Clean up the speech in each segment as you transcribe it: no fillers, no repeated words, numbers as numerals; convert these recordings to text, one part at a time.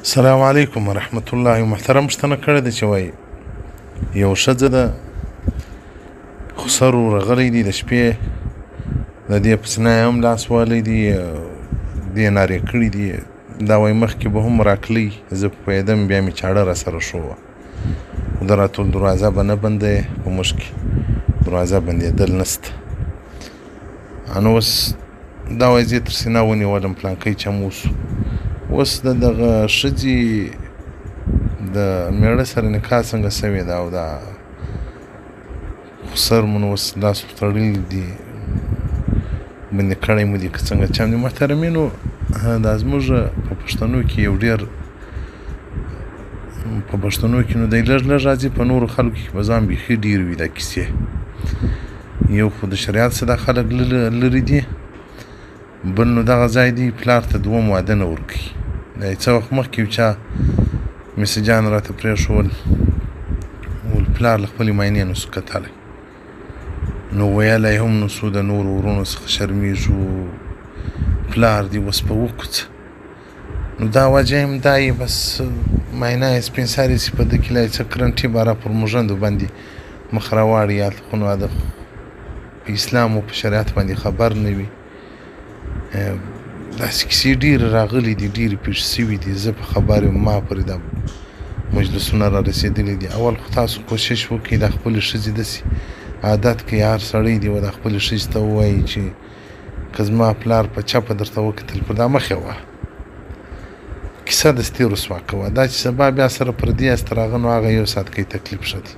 السلام علیکم ورحمت الله. محترم پوښتنه کړې ده چې وایي یو ښځه ده، خسر ورغلی دی د شپې، د دې په سینه یې هم لاس وهلی دی، دې نارې کړي دي. دا وایي مخکې به هم راکلی، زه پوهېدم، بیا مې چاړه راسره ښووه، خو د راتلو دروازه به نه بندوې، په موږ کې دروازه بندېدل نشته. نو اوس دا وایي زه یې تر سینه ونیولم، پلانکی چم وسو. اوس د دغه ښځې د مېړه سره نکاح څنګه سوې ده او دا خسر مو نو اوس لاس ورتړلي دي، بندي کړی مو دي که څنګه چم دي؟ محترمینو، دا زموږ په پښتنو کې یو ډېر په پښتنو کې نو دی لږ لږ راځي، په نورو خلکو کې به ځان بیخي ډېر وي دا کیسې. یو خو د شریعت څخه دا خلک لرې دي، بل نو دغه ځای دی پلار ته دوم واده نه ورکوي. دا یې څه وخت مخکې یو چا مسجان راته پرېښول، ول پلار له خپلې ماینې نه سو کتلی، نو ویلی هم نه سو، د نورو وروڼو څخه شرمېږو، پلار دې اوس په وکوڅه. نو دا وجه هم دا یې بس ماینه یې سپین سرې سي، په ده کې لا یې څه کرنټي باره پر موږندو باندې مخ راواړي، هلته خو نو د په اسلام او په شریعت باندې خبر نه وي. داسې کیسې ډېرې راغلي دي، ډېرې پېښې سوي دي، زه په خبر یم، ما پورې دا مجلسونه را رسېدلي دي. اول خو تاسو کوشش وکړئ دا خپلې ښځې داسې عادت کړئ، هر سړی دې و دا خپلې ښځې ته ووایي چې که زما پلار په چپه درته وکتل پر دا مخې وه، کیسه د ستې رسوا کوه. دا چې سبا بیا سره پردي یاست تر هغه نو هغه یو ساعت کوي تکلیف ښه دی،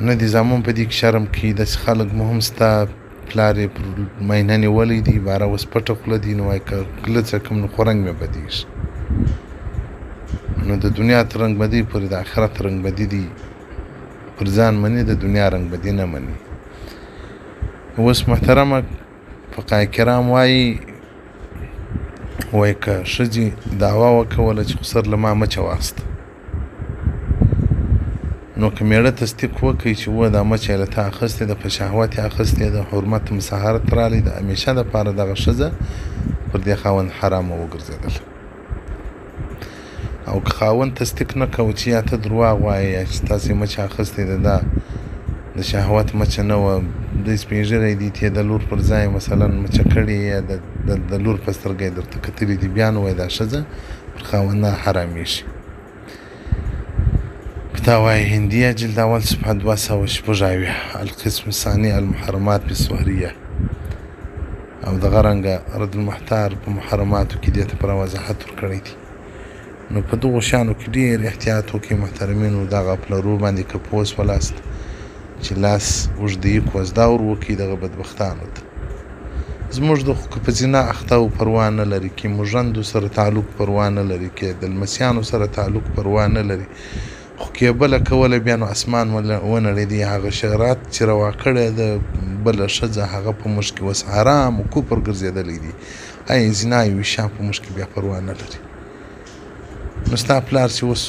نه دي زامن په دې کې شرم کوي. داسې خلک مو هم سته، پلار یې پر ماینه نیولی دی، باره اوس پټه خوله دی، نو وایي که ګله کوم نو خو رنګ مې بدېږي. نو د دنیا تر رنګ بدي پورې د آخرت رنګ بدي دی، پر ځان مني، د دنیا رنګ بدي نه مني. اوس محترمه فقهای کرام وایي، وایي که ښځې دعوا وکوله چې خسر له ما مچه واخیسته، نو که مېړه تصدیق وکړي چې وه دا مچه یې له تا اخیستې ده، په شهوت یې اخیستې ده، حرمت مسهرت راغلی د همیشه دپاره دغه ښځه پر دې خاوند حرامه وګرځېدله. او که خاوند تصدیق نه کوي چې یا ته درواغ وایې یا چې تاسې مچه اخیستې ده، دا د شهوت مچه نه وه، دی سپین ږیری دی، ته د لور پر ځای مثلا مچه کړې یا د لور په سترګه یې درته کتلي دي، بیا نو وایي دا ښځه پر خاوند نه حرامېږي. فتاوى هندية جلد أول صفحة 276 القسم الثاني المحرمات بالسهرية. او دغه رنګه رد المحتار په محرماتو کې دې ته پر وضاحت ورکړی دی. نو په دغو شیانو کې ډېر احتیاط وکړئ محترمینو. دغه پلرو باندې که پوه سولاست چې لاس اوږدوي کوزده ور وکړي دغه بدبختانو ته. زموږ د خو که په زنا اخته و پروا نه لري، کې موږندو سره تعلق پروا نه لري، کې د لمسیانو سره تعلق پروا نه لري، خو که یې بله کوله بیا نو اسمان ونړېدی. هغه شرات چې روا کړی ده بله ښځه هغه په موږ کې اوس حرام او کفر ګرځېدلی دی. ای زنا یو شان په موږ کې بیا پروا نه لري. نو ستا پلار چې اوس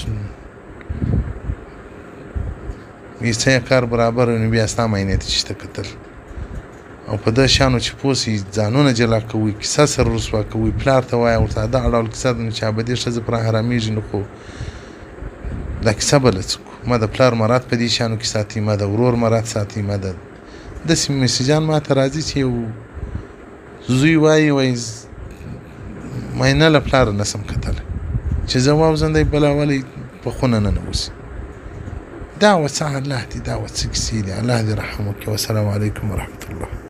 یې څه کار برابر نو بیا ستا ماینې ته چېرته کتل. او په دې شیانو چې پوه سئ ځانونه جلا کوئ، کیسه سره رسوا کوئ، پلار ته وایه ورته دا ډول کیسه ده، نو چې ابدي ښځه پر حرامېږي نو خو دا کیسه به له څه کړو؟ ما د پلار مراد په دې شیانو کې ساتي، ما د ورور مراد ساتي، ما د داسې مسیجان ما ته راځي چې یو زوی وایي وایي ماینه له پلاره نه سم کتلی چې زه واوځم دی بله ولې په خونه ننوځي. دا وڅه الله دي، دا وڅه کیسې دي. الله دې رحم وکړي. والسلام علیکم ورحمة الله.